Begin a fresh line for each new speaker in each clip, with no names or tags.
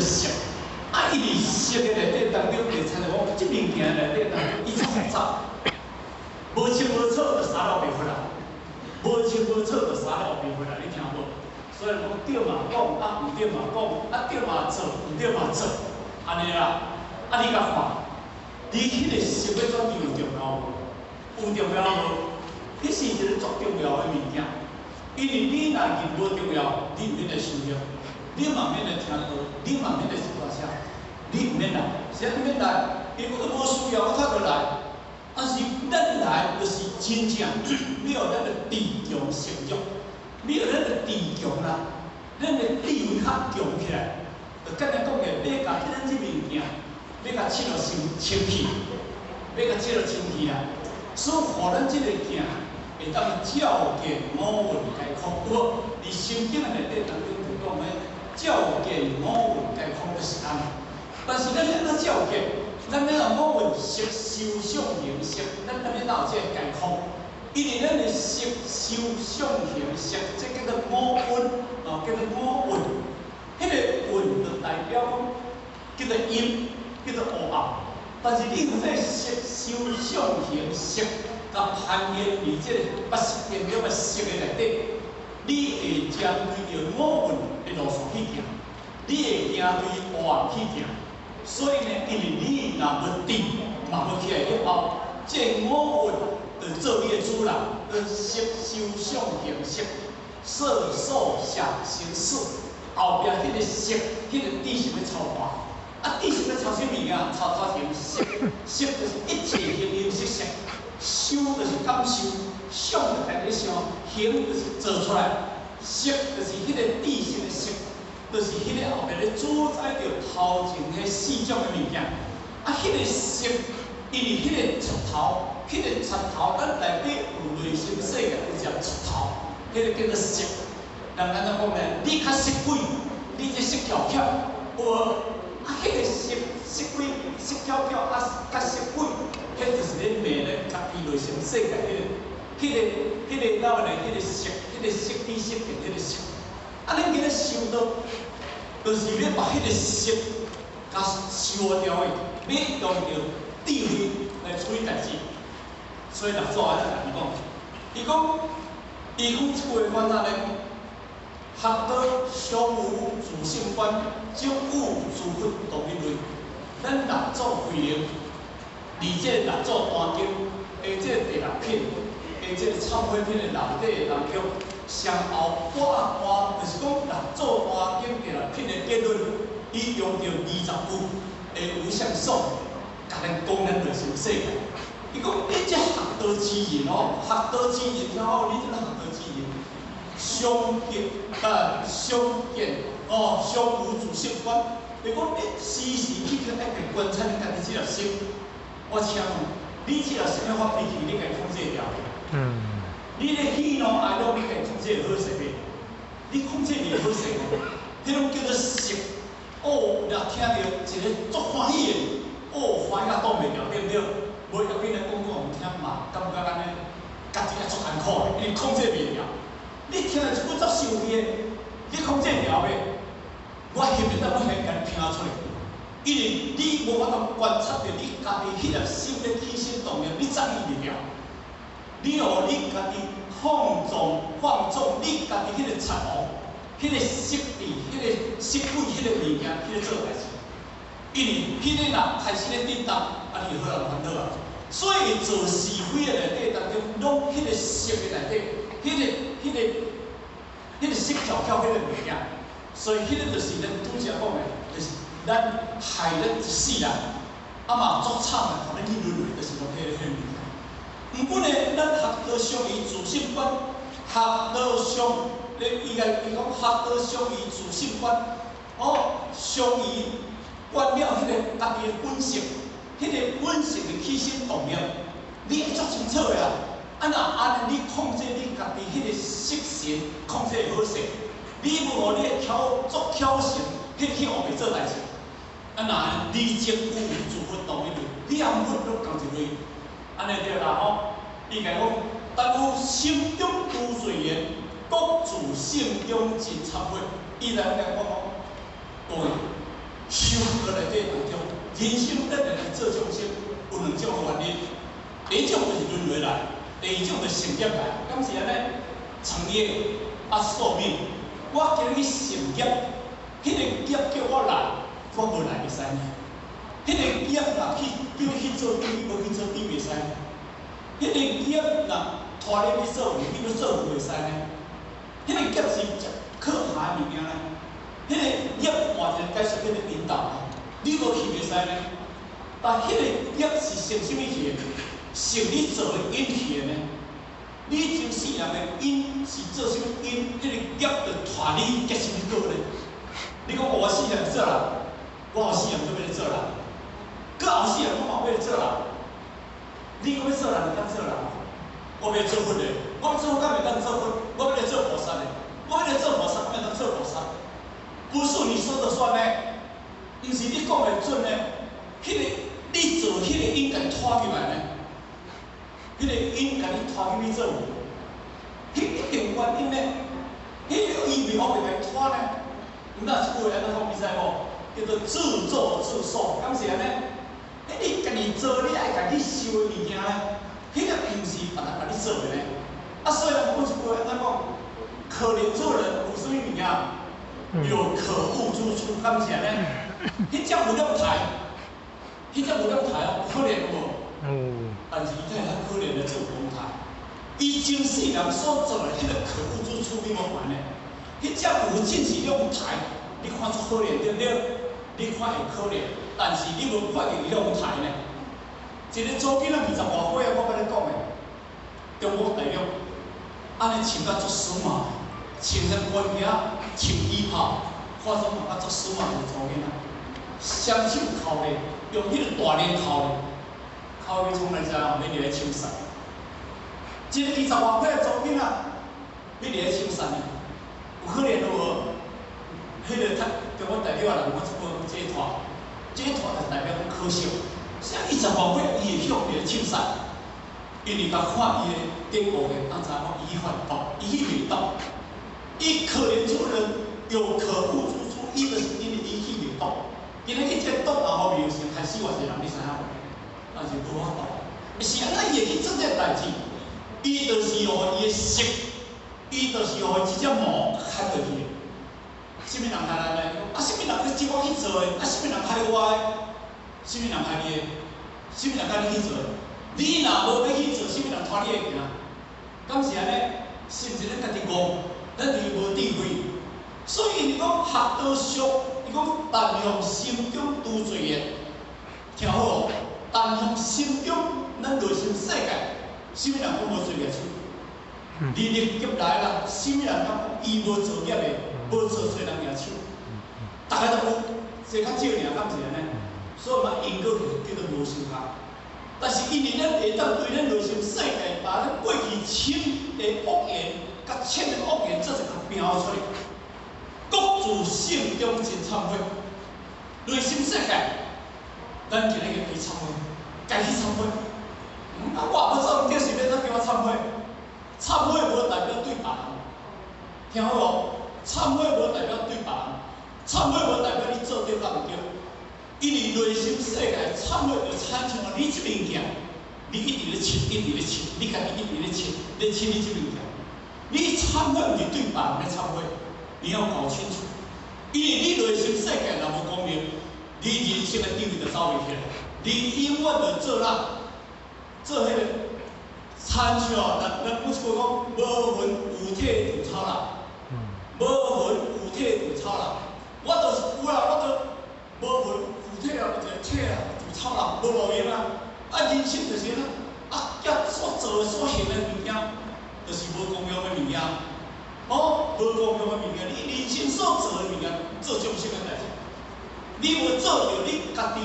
色。啊，伊佇色的內底當中，會親像講，這物件內底當中，伊足複雜，無清無楚就啥了白佛啦，無清無楚就啥了白佛啦，你聽無？所以講對嘛講，啊毋對嘛講，啊對嘛做，毋對嘛做，按呢啦。啊，你共看，你彼個色欲轉變有重要無？有重要無？彼是一个足重要的物件，因為你若認無重要，你毋免來修行，你嘛免來聽道，你嘛免來坐大車，你毋免來，啥毋免來？因為我都無需要，我才著來。但是咱來就是真正欲予咱的智強成長，欲予咱的智強啦，咱的智慧較強起來。就簡單講的，欲共咱這物件，欲共拭予清清氣，欲共拭予清氣啦。所以，予咱這个鏡會當照見五蘊皆空，有無？佇心經的內底當中就講的，照見五蘊皆空就是按呢。但是咱欲按怎照見？咱欲按五蘊色受想行識，咱欲按怎有這個皆空？因為咱的色受想行識，這叫做五蘊，哦，叫做五蘊。彼個蘊就代表講叫做陰，叫做黑暗。但是你有這個色受想行識，共攀緣佇這個八識田中的識的內底，你會將對著五蘊的路數去行，你會行對黑暗去行。所以呢，因為你若無定嘛無起來以後，這五蘊就做你的主人，就色受想行識，色受想行識，後壁彼個識，彼個智是欲操辦。啊，智是欲操啥物件？操頭前色，色就是一切形形色色，受就是感受，想就家己想，行就是做出來，識就是彼個智性的識，就是彼個後壁咧主宰著頭前彼四種的物件。啊，彼個識，因為彼個柒頭，彼個柒頭，咱內底有內心世界有一隻柒頭，彼個叫做識。人按怎講呢？你較識鬼，你這識巧巧，有無？啊，彼個識識鬼、識巧巧啊，較識鬼，彼就是咧罵咧家己內心世界彼個、彼個、彼個哪咧？彼個識、彼個識知識見彼個識。啊，咱今仔修道，就是欲把彼個識共收掉的，欲用著智慧來處理代誌。所以六祖按呢共伊講，伊講這句話按怎咧講？學道常有自性觀，證悟諸佛同一類。咱六祖慧能，佇這六祖壇經的這第六品，的這個懺悔品的內底當中，上後半段就是講六祖壇經第六品的結論，伊用著20句的無相頌，共咱講咱內心世界。伊講你這學道之人哦，學道之人聽好，你這個學道之人。常見啊，常見哦，常有自性觀。就講你時時刻刻愛觀察你家己這粒心。我請問，你這粒心咧發脾氣，你家己控制會牢無？你咧喜怒哀樂，你家己控制會好勢袂？你控制袂好勢哦。彼種叫做色。哦，若聽著一个足歡喜的，哦，歡喜甲擋袂牢，對毋對？無要緊來講講予聽嘛，感覺按呢，家己也足艱苦的，因為控制袂牢。你聽著一句足生氣的，你控制牢袂？我翕會當欲共你聽出來，因為你無法度觀察著你家己彼粒心咧起心動念，你注意袂牢。你予你家己放縱放縱，你家己彼個賊王，彼個色智、彼個色鬼、彼個物件去咧做代誌。因為彼個若開始咧震動，啊，你就好難煩惱啊。所以做是非的內底當中，攏彼個色的內底，彼個色巧巧彼個物件，所以彼個就是咱拄才講的，就是咱害咱一世人，啊嘛足慘的，予咱去輪迴，就是講彼個物件。毋過呢，咱學道常依自性觀，學道常，咧伊共伊講學道常依自性觀，哦，常依觀了彼個家己的本性，彼個本性的起心動念，你會足清楚的啊。啊，若按呢，你控制你家己彼個色神控制會好勢，你無予你的巧足巧神，彼去烏白做代誌。啊，若按呢，你證悟諸佛同一類，你和佛攏仝一類，按呢對啦吼。伊共講，但有心中諸罪緣，各自性中真懺悔。伊來共我講，對，修學內底當中，人生咱來做眾生有兩種原因，第一種就是輪迴來，第二種就是成業來。敢是按呢？成業啊，宿命。我今日去成業，彼個業叫我來，我無來袂使呢。彼個業若去叫去做豬，無去做豬袂使。彼個業若拖你去做魚，你欲做魚袂使呢。彼個業是可怕的物件呢。彼個業換一個解釋，彼個引導啊，你無去袂使呢。但彼個業是成啥物去的？成你做的因去的呢？你前世人的因是做啥物因？彼個業就帶你結啥物果呢？你講我世人做人，我後世人閣欲來做人，閣後世人我嘛欲來做人。你講欲做人會當做人？我欲做佛的，我欲做佛，敢會當做佛？我欲來做菩薩的，我欲來做菩薩，敢會當做菩薩？不是你說的算呢，毋是你講的準呢。彼個你做彼個因，共你拖入來呢？彼個因共你拖入去做，彼一定有原因呢。彼個因袂好袂共你拖呢？毋但這句話按怎講，你知無？叫做自作自受，敢是按呢？你家己做，你愛家己受的物件呢？彼個毋是別人共你做的呢。啊，所以人講一句話按怎講？可憐做人有啥物物件？有可惡之處，敢是按呢？彼只有兩台，彼只有兩台哦，可憐無？但是伊才會較可憐的做講台。伊前世人所做的彼個可惡之處，你無看呢？彼只有真是兩台，你看足可憐對毋對？你看會可憐，但是你無看見伊兩台呢？一個查某囡仔20外歲啊，我佮你講的，中國大陸，按呢穿甲足斯文，穿啥軍鞋，穿衣袍，化妝化甲足斯文的查某囡仔，雙手銬咧，用彼個大鏈銬咧，銬去創來知影？欲佇咧槍殺。一個20外歲的查某囡仔，欲佇咧槍殺呢？有可憐無？彼個較中國大陸的人講這句解脫，解脫就代表講可惜。啥20外歲伊會曉佇咧槍殺？因為共看伊的典故的，當知影講伊去販毒，伊去賣毒。伊可憐做人有可惡之處，伊就是因為伊去賣毒。今日去這毒也好袂成，害死偌濟人，你知影無？但是無法度。是按怎伊會去做這個代誌？伊就是予伊的色，伊就是予這隻魔牽落去的。啥物人害咱呢？啊，啥物人去招我去做的？啊，啥物人害我的？啥物人害你的？啥物人共你去做？你若無欲去做，啥物人拖你的行？敢是按呢？是毋是咱家己戇？咱就是無智慧。所以伊講學道俗，伊講但向心中除罪業，聽好哦。但向心中，咱內心世界，啥物人講無罪業手？歷歷劫來啦，啥物人講伊無造業的，無做錯人舉手？逐个都有，這較少爾，敢是按呢？所以嘛，因果叫做無相合。但是因為咱會當對咱內心世界，把咱過去深的惡緣，佮淺的惡緣做一個標出來，各自心中真懺悔，內心世界，咱今日去懺悔，該去懺悔。啊，我無做毋對，是欲按怎叫我懺悔？懺悔無代表對別人，聽好無？懺悔無代表對別人，懺悔無代表你做對佮毋對。因為內心世界懺悔就親像你這物件，你一直咧拭，一直咧拭，你家己一直咧拭，咧拭你這物件。你懺悔毋是對別人咧懺悔，你要搞清楚。因為你內心世界若無光明，你人生的定位就走袂去來，你永遠就做啦，做彼個親像咱咱古一句講，無魂有體稻草人，無魂有體稻草人，我就是有啦，我都無魂有體啊，一個體啊，稻草人無路用啊。啊，人生就是按呢，啊，佮所做的所行的物件，就是無功用的物件。哦，無功用的物件，你人生所做的物件，做眾生的代誌，你無做著你家己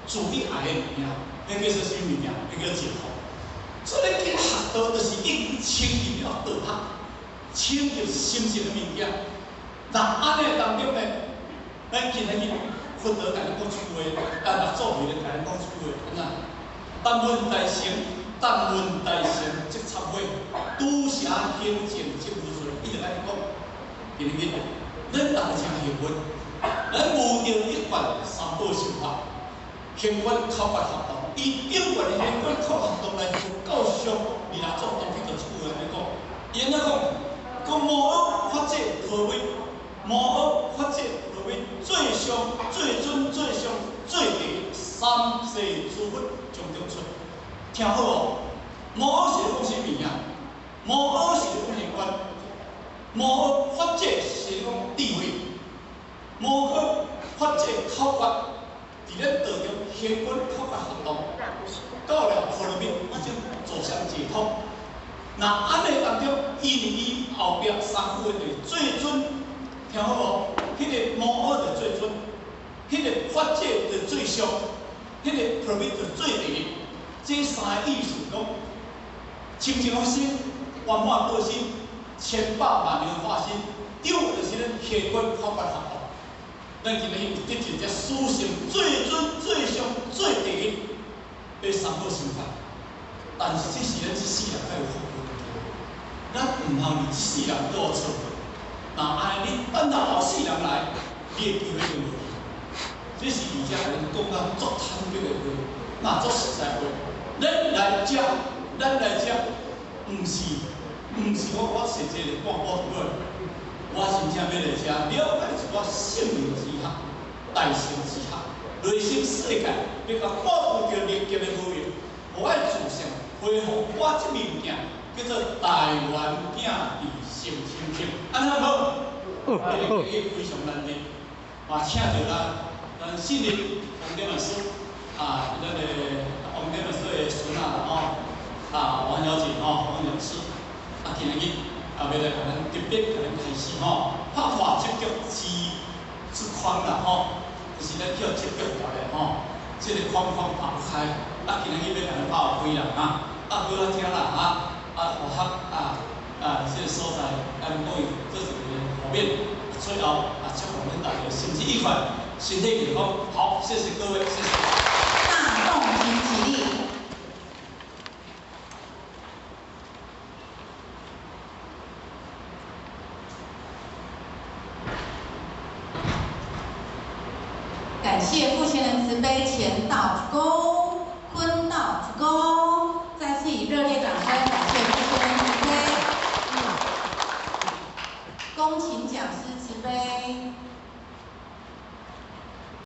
自己愛的物件，彼叫做啥物物件？彼叫解脫。所以你今學道就是已經清入了道學，清入心性的物件。那按呢當中呢，咱今日佛陀共咱講一句話，咱六祖慧能共咱講一句話，按怎？但聞大乘，但聞大乘則懺悔，拄邪行正則無罪。伊就按呢講，今日咱逐个誠幸運，咱無著一貫三寶修法，行願口訣合同，伊頂懸的行願口訣合同來佛教上，彌勒祖當去就這句話來講，伊按怎講？講無惡法界波羅蜜，無惡法界波羅蜜，最上最尊最上最第一，三世諸佛從中出。聽好哦，無惡是講啥物啊？無惡是講行願，無惡法界是講智慧，無惡法界口訣，佇咱道中行願口訣合同，到了波羅蜜，我就走向解脫。那按呢當中，因為伊後壁三句話就是最尊，聽好無？彼個無惡就最尊，彼個法界就最上，彼個波羅蜜就最第一。這三个意思講，清淨的心、圓滿道心、千百萬蓮華心，對，就是咱行願口訣合同。咱今日有得一隻殊勝最尊、最上、最第一的三寶修法，但是這是咱這世人較有福報。咱毋通佇這世人倒錯。若按呢，你等到後世人來，你的機會就無去。這是佇遮共恁講甲足坦白的話，嘛足實在話。咱來遮，咱來遮，毋是講我踅這個半步就落。我真正欲來遮了解一寡聖人之學、大乘之學、內心世界，欲共看有著歷劫的無明，予我的自性恢復我這物件，叫做台灣囝佇性清淨，按呢好無？這个機會非常難得，嘛請著咱咱信任王典老師啊，咱的王典老師的孫仔啦吼，啊王小姐吼，王老師，啊今仔日啊欲來共咱特別共咱開示吼，拍破執著之框啦吼，就是咱叫執著掉咧吼，這个框框拍不開，啊今仔日欲共咱拍開啦哈，啊好好聽啦哈，啊符合啊啊這个所在，咱講伊做一個後面，最後啊祝福恁大家身體愉快，身體健康，好，謝謝各位，謝謝。
大眾請起立。感謝傅前人慈悲前